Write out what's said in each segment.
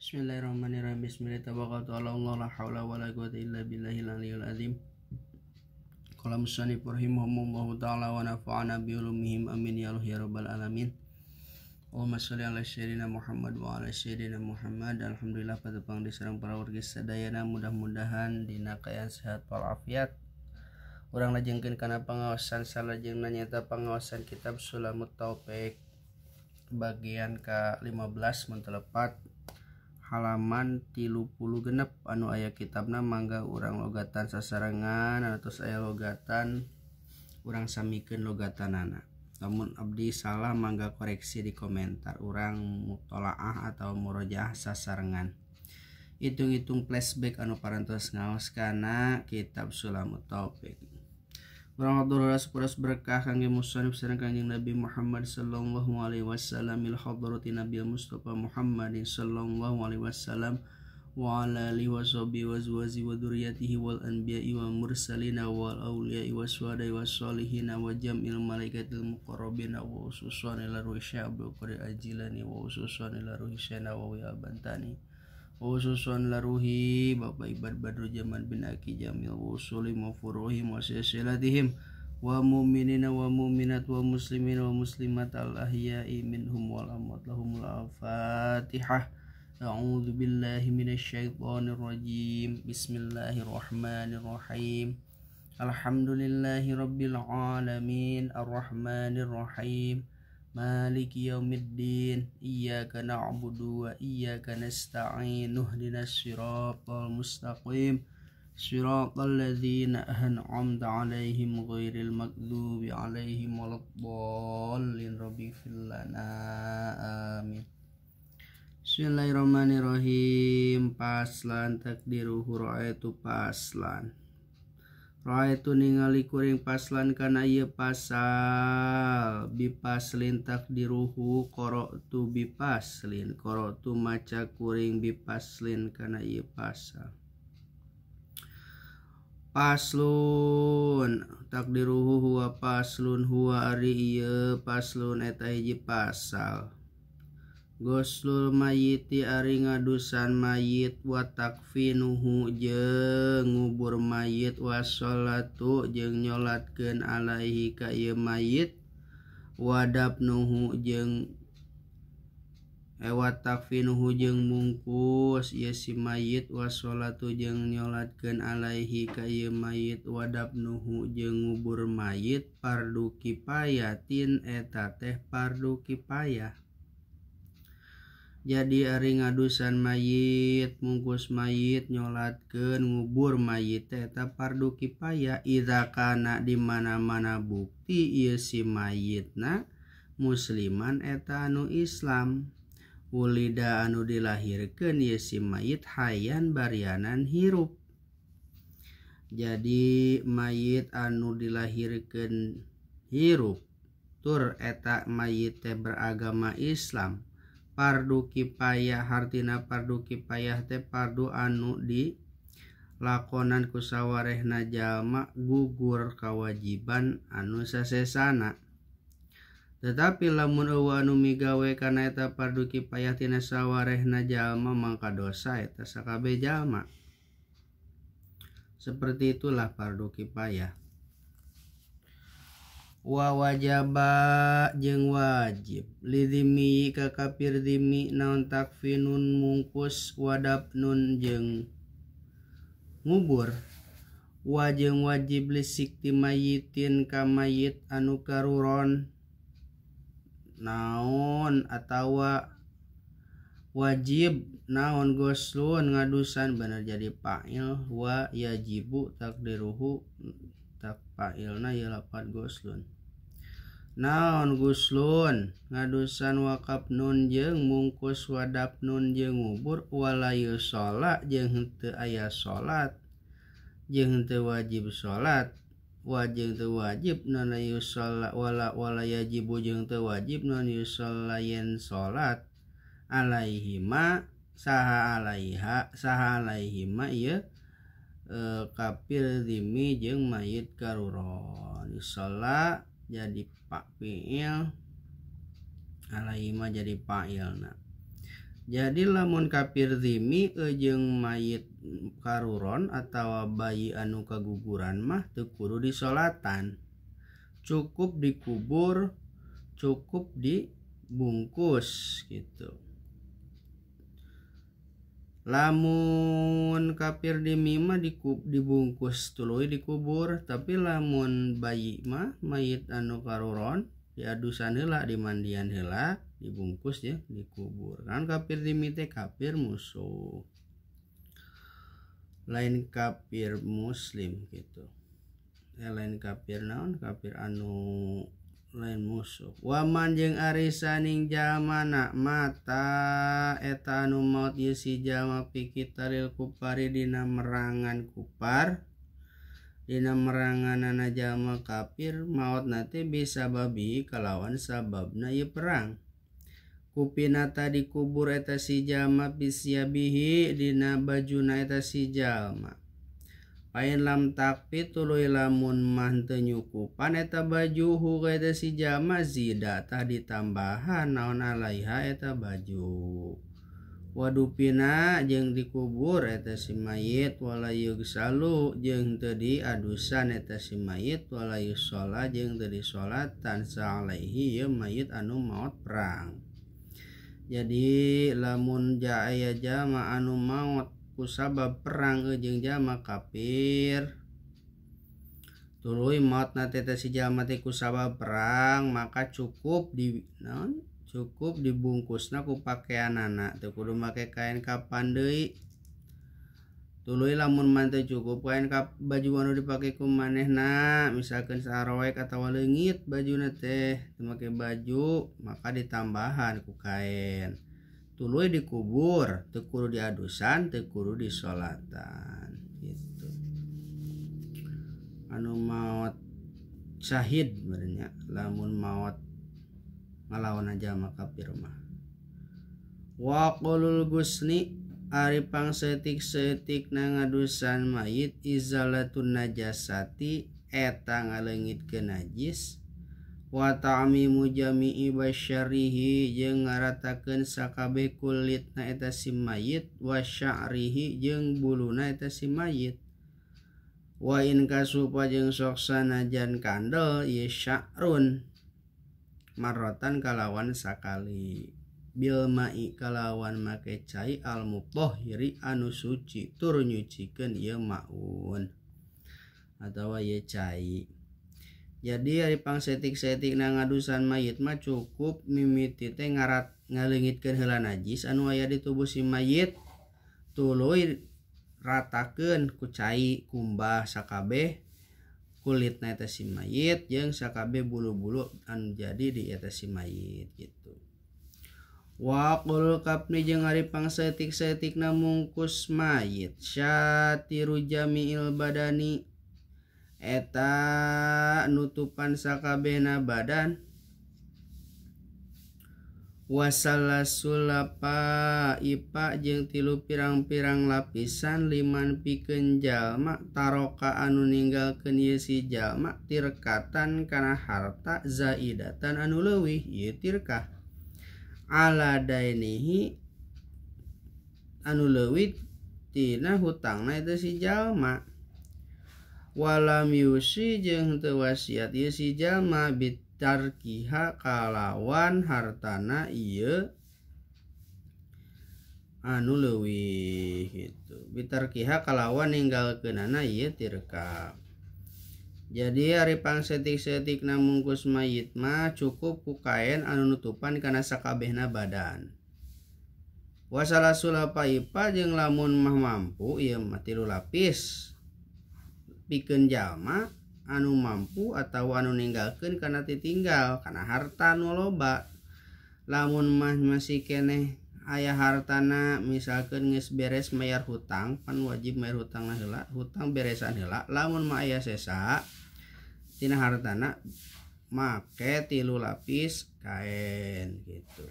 Bismillahirrahmanirrahim. Bismillahirrahmanirrahim. La haula wala quwata illa billahil aliyil azim. Qala musannif rahimahumullahu ta'ala wa nafa'ana bi ulumihim amin ya Allah ya rabbal alamin. Allahumma sholli ala sayyidina Muhammad wa ala sayyidina Muhammad. Alhamdulillah patepang di sareng para wargi sadayana, mudah-mudahan dina kaayaan sehat walafiat. Urang lajengkeun kana pangaosan salajengna nyaeta pangaosan kitab Sulamut Taufik bagian ka-15 mun telepat halaman 36 anu aya kitabna, mangga urang logatan sasarengan anu tos aya logatan urang samikeun logatanana. Lamun abdi salah mangga koreksi di komentar, urang mutolaah atau murojaah sasarengan. Hitung-hitung flashback anu parantos ngaos kana kitab Sulamut Taufik. Urang hatur sapuras berkah kangge musannif sareng Kanjeng Nabi Muhammad sallallahu alaihi wasallam il hadrati Nabi Mustafa Muhammadin sallallahu alaihi wasallam wa ala alihi washabihi wa azwaji wa dzurriyyatihi wal anbiya'i wal mursalin wal awliya'i waswadai wassolihin wa jam'il malaikatil muqarrabin wa ususan ila ruhi Syekh Abdul Qadir Al-Jilani wa ususan ila ruhi Syekh Nawawi Al-Bantani wa ususan ila ruhi Bapak Ibad Badru Jaman bin Aki Jamil wa usulim wa furuhim wa silsilatihim wa mu'minina wa mu'minat wa muslimin wa muslimat al ahya'i minhum wal amwat lahumul al-fatihah. A'udzu billahi minasyaitonir rajim. Bismillahirrahmanirrahim. Alhamdulillahi rabbil alamin arrahmanir rahim maliki yaumiddin. Iyyaka na'budu wa iyyaka nasta'in. Ihdinas siratal mustaqim. Siratal ladzina an'amta 'alaihim ghairil maghdubi 'alaihim waladdallin. Rabbighfir lana. Amin. Bismillahirrahmanirrahim. Paslan takdiruhu ra'aitu paslan. Ra'aitu ningali kuring paslan kana ieu pasal. Bipaslin takdiruhu qara'tu bipaslin. Qara'tu maca kuring bipaslin kana ieu pasal. Paslun takdiruhu huwa paslun huwa ari ieu paslun eta hiji pasal. Goslul mayiti ari ngadusan mayit wa takfinuhu jeung ngubur mayit wa sholatu jeung nyolatkeun alaihi ka ieu mayit wa dafnuhu jeung wa takfinuhu jeung mungkus ieu si mayit wa sholatu jeung nyolatkeun alaihi ka ieu mayit wa dafnuhu jeung ngubur mayit fardu kifayatin eta teh fardu kifayah. Jadi ari ngadusan mayit, mungkus mayit, nyolatkeun, ngubur mayit eta fardu kifayah. Idza kana di mana-mana bukti ieu si mayitna musliman eta anu Islam. Wulida anu dilahirkeun ieu si mayit hayan barianan hirup. Jadi mayit anu dilahirkeun hirup tur eta mayit teh beragama Islam. Fardu kifayah hartina fardu kifayah teh fardu anu di lakonan ku sawarehna jalma gugur kewajiban anu sasesana. Tetapi lamun eueuh anu migawe kana eta fardu kifayah tina sawarehna jalma mangka dosa eta sakabeh jalma. Seperti itulah fardu kifayah. Wa wajaba jeung wajib lidhimi ka kafir dhimi naon takfinun mungkus wadapnun jeung ngubur wa jeung wajib lisikti mayitin ka mayit anu karuron naon atawa wajib naon goslun ngadusan bener jadi fa'il wa yajibu takdiruhu tak fa'ilna ieu lapat goslun. Naon guslun ngadusan wakaf nun jeung mungkus wadap nun jeung ngubur wala yusola jeung henteu aya salat jeung henteu wajib salat wajib teu wajib non yusola wala wala yajibu jeung teu wajib non yusola yen salat alaihima saha alaiha saha alaihima ieu kafir zimmi jeung mayit karuron. Yusola jadi pak fi'il alaihima jadi fa'ilna. Jadi lamun kafir zimmi jeung mayit karuron atawa bayi anu kaguguran mah teu kudu disolatan, cukup dikubur, cukup dibungkus gitu. Lamun kafir dzimmi mah dibungkus tuluy dikubur, tapi lamun bayi mah mayit anu karuron diadusan heula, dimandian heula, dibungkus ya, dikubur. Kan kafir dzimmi teh kafir musuh, lain kafir muslim gitu. Lain kafir naon, kafir anu lain musuh. Waman jeung ari saning jalmana mata eta anu maot ieu si jalma pikitaril kupari dina merangan kupar, dina meranganana jalma kafir maotna teh bisa babi kalawan sababna ieu perang. Kupina tadi kubur eta si jalma bisiabihi dina bajuna eta si jalma. Pain lam takpi tuluy lamun mah teu nyukupan eta baju ka eta si jalma zida tah ditambahan naon alaiha eta baju. Wadupina jeung dikubur eta si mayit wala yugsalu jeung teu diadusan eta si mayit wala yusola jeung teu disolatan saalaihi ieu mayit anu maot perang. Jadi lamun aya jalma anu maot kusabab perang jeung jalma kafir tuluy maotna teh si jalma teh kusabab perang, maka cukup di naon, cukup dibungkusna ku pakeanana, teu kudu make kain kapan deui. Tuluy lamun mah teu cukup kain baju anu dipake ku manehna, misalkeun saroek atawa leungit bajuna teh teu make baju, maka ditambahan ku kain. Tuluy dikubur, teu kudu diadusan, teu kudu disolatan gitu. Anu maot syahid berenya lamun maot ngalawan jalma kafir mah. Wa qulul gusni ari pangsetik-setik na ngadusan mayit izalatun najasati eta ngaleungitkeun najis wa ta'mimu jami'i basyarihi jeung ngaratakeun sakabeh kulitna eta si mayit wa sya'rihi jeung buluna eta si mayit wa in kasupa jeung sok sanajan kandel ieu sya'run marrotan kalawan sakali bil ma'i kalawan make cai al mutahhiri anu suci tur nyucikeun ieu maun atawa ieu cai. Jadi ari pangsetik-setik na ngadusan mayit mah cukup mimiti teh ngaleungitkeun heula najis anu aya di tubuh si mayit tuluy ratakeun ku cai kumbah sakabeh kulitna eta si mayit jeung sakabeh bulu-bulu anu jadi di eta si mayit gitu. Wa qul kapni jeung ari pangsetik-setikna mungkus mayit syatiru jami'il badani eta nutupan sakabehna badan wasallasulapa ipa jeung tilu pirang-pirang lapisan liman pikeun jalma taroka anu ninggalkeun ieu si jalma tirkatan kana harta zaidatan anu leuwih ieu tirkah ala dainihi anu leuwih tina hutangna eta si jalma walam yusi jeung teu wasiat ieu si jalma bitarkiha kalawan hartana ieu anu leuwih gitu bitarkiha kalawan ninggalkeunana ieu tirka. Jadi ari pangsetik-setikna mungkus mayit mah cukup ku kain anu nutupan kana sakabehna badan. Wasalasula ipa jeung lamun mah mampu ieu mah tilu lapis pikeun jalma anu mampu atawa anu ninggalkeun kana titinggal kana harta nu loba. Lamun mah masih keneh aya hartana misalkeun geus beres mayar hutang, pan wajib mayar hutangna heula, hutang beresan heula. Lamun mah aya sesa tina hartana make tilu lapis kain gitu.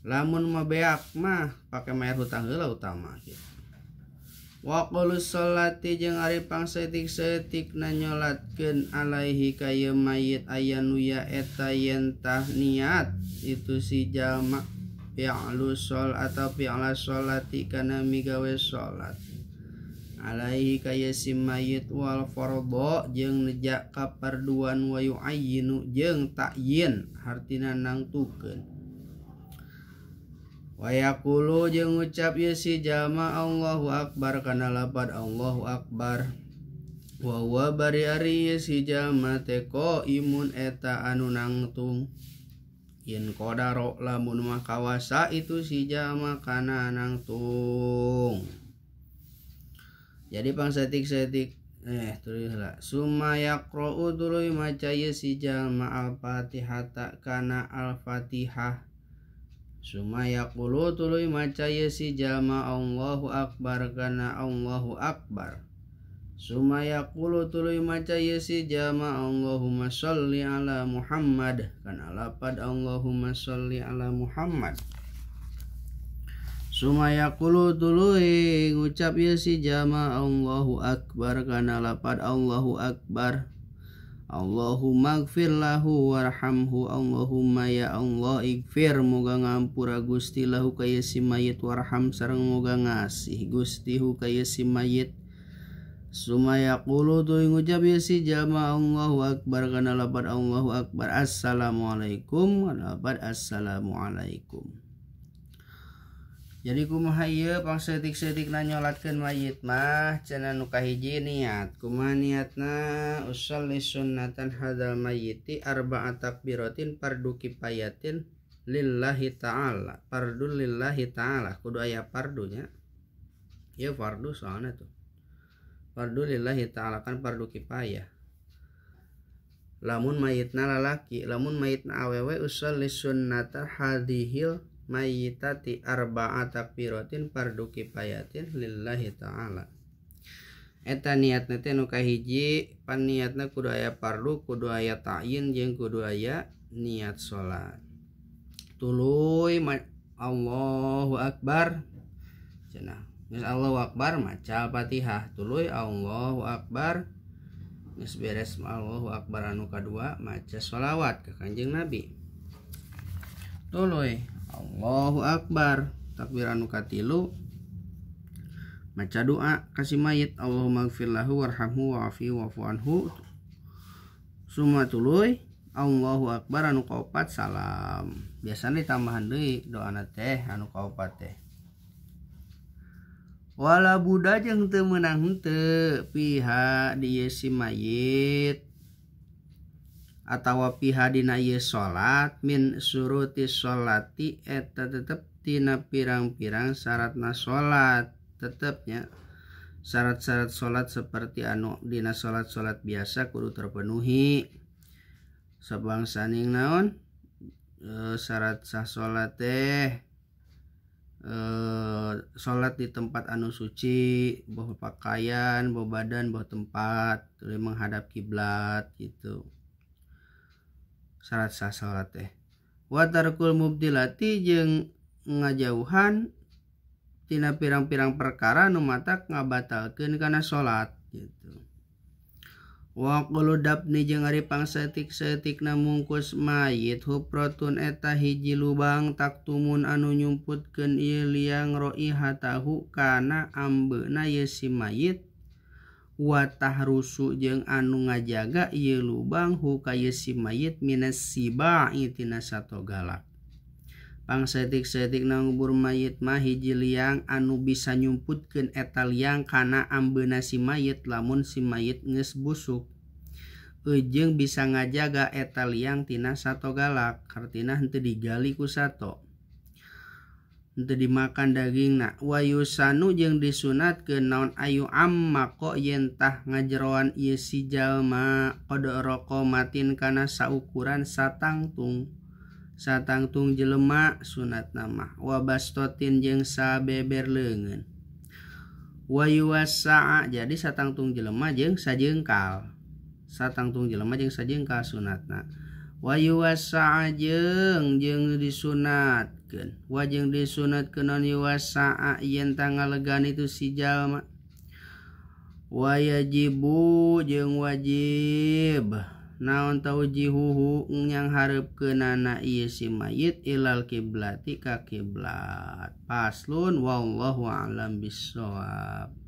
Lamun mah beak mah pake mayar hutang heula utama gitu. Wa qulus sholati jeung ari pangsetik-setikna nyolatkeun alaihi ka ieu mayit aya nu ya eta yen tah niat itu si jalma fi'lu sol atau fi'la sholati kana migawe salat alaihi kaya si mayit wal fardho jeung neja kaparduan wa yu'ayyinu jeung ta'yin hartina nangtukeun wa yaqulu jeung ngucap ieu si jalma Allahu akbar kana lapad Allahu akbar wa huwa bari ari si jalma teh qaimun eta anu nangtung yen qadaro lamun mah kawasa itu si jalma kana nangtung. Jadi pangsetik-setik tulislah summa yaqra'u tuluy maca ieu si jalma al-Fatihata kana al-Fatihah summa yaqulu tuluy maca ieu si jalma Allahu akbar kana Allahu akbar summa yaqulu tuluy maca ieu si jalma Allahumma sholli ala Muhammad kana lapad Allahumma sholli ala Muhammad summa yaqulu tuluy ngucap ieu si jalma Allahu akbar kana lapad Allahu akbar Allahumma ighfir lahu warhamhu Allahumma ya Allah ighfir moga ngampura Gusti lahu ka ieu si mayit warham sareng moga ngasih Gusti hu ka ieu si mayit summa yaqulu tuluy ngucap ieu si jalma Allahu akbar kana lapad Allahu akbar assalamualaikum kana lapad assalamualaikum. Jadi kumaha ieu pangsetik-setikna nyolatkeun mayit mah cenah nu kahiji niat. Kumaha niatna usolli sunnatan hadzal mayyiti arba'a takbiratin fardu kifayatin lillahi ta'ala. Fardu lillahi ta'ala kudu aya fardunya. Ieu fardu soalna tuh. Fardu lillahi ta'ala kan fardu kifayah. Lamun mayitna lalaki, lamun mayitna awewe usolli sunnatan hadhil mayyitati arba'a takbiratin fardu kifayatin lillahi ta'ala. Eta niatna teh nu kahiji pan niatna kudu aya fardu, kudu aya ta'yin jeung kudu aya niat salat. Tuluy Allahu akbar cenah. Geus Allahu akbar maca Al-Fatihah, tuluy Allahu akbar geus beres Allahu akbar anu kadua maca sholawat ka Kanjeng Nabi. Tuluy Allahu akbar takbir anu katilu maca doa kasih mayit Allahumma ighfir lahu warhamhu wa'afi wa'fu anhu summa tuluy Allahu akbar anu kaopat salam. Biasana ditambahan deui doana teh anu kaopat teh. Wala buda jeung teu meunang henteu piha di ieu si mayit atawa piha dina ieu salat min suruti sholati eta tetep tina pirang-pirang syaratna salat tetepnya syarat-syarat salat seperti anu dina salat-salat biasa kudu terpenuhi sabangsaning naon syarat sah salat teh salat di tempat anu suci boh pakaian boh badan boh tempat tuluy menghadap kiblat gitu syarat sah salat teh. Wa tarkul mubtilati jeung ngajauhan tina pirang-pirang perkara nu matak ngabatalkeun kana salat gitu. Wa qulu dabni jeung ari pangsetik-setikna mungkus mayit hupratun eta hiji lubang taktumun anu nyumputkeun ieu liang roihatahu kana ambeuna ieu si mayit wa tahrusu jeung anu ngajaga ieu lubang hu ka ieu si mayit minas sibai tina sato galak. Pangsetik-setikna ngubur mayit mah hiji liang anu bisa nyumputkeun eta liang kana ambeuna si mayit lamun si mayit geus busuk. Jeung bisa ngajaga eta liang tina sato galak, hartina henteu digali ku sato. Henteu dimakan dagingna. Wa yusanu jeung disunatkeun naon ayu amma ko yen tah ngajeroan ieu si jalma qadra qamatin kana saukuran satangtung. Satangtung jelema sunatna mah wa bastotin jeung sabeber leungeun. Wa yuwasa'a jadi satangtung jelema jeung sajengkal. Satangtung jelema jeung sajengkal sunatna. Wa yuwasa'a jeung disunatkeun. Wa jeung disunatkeun naon yuwasa'a yen tah ngalegan itu si jalma. Wa yajibu jeung wajib. Naon taujihuhu yang hareupkeunana ieu si mayit ilal kiblati ka kiblat. Paslun wallahu a'lam bissawab.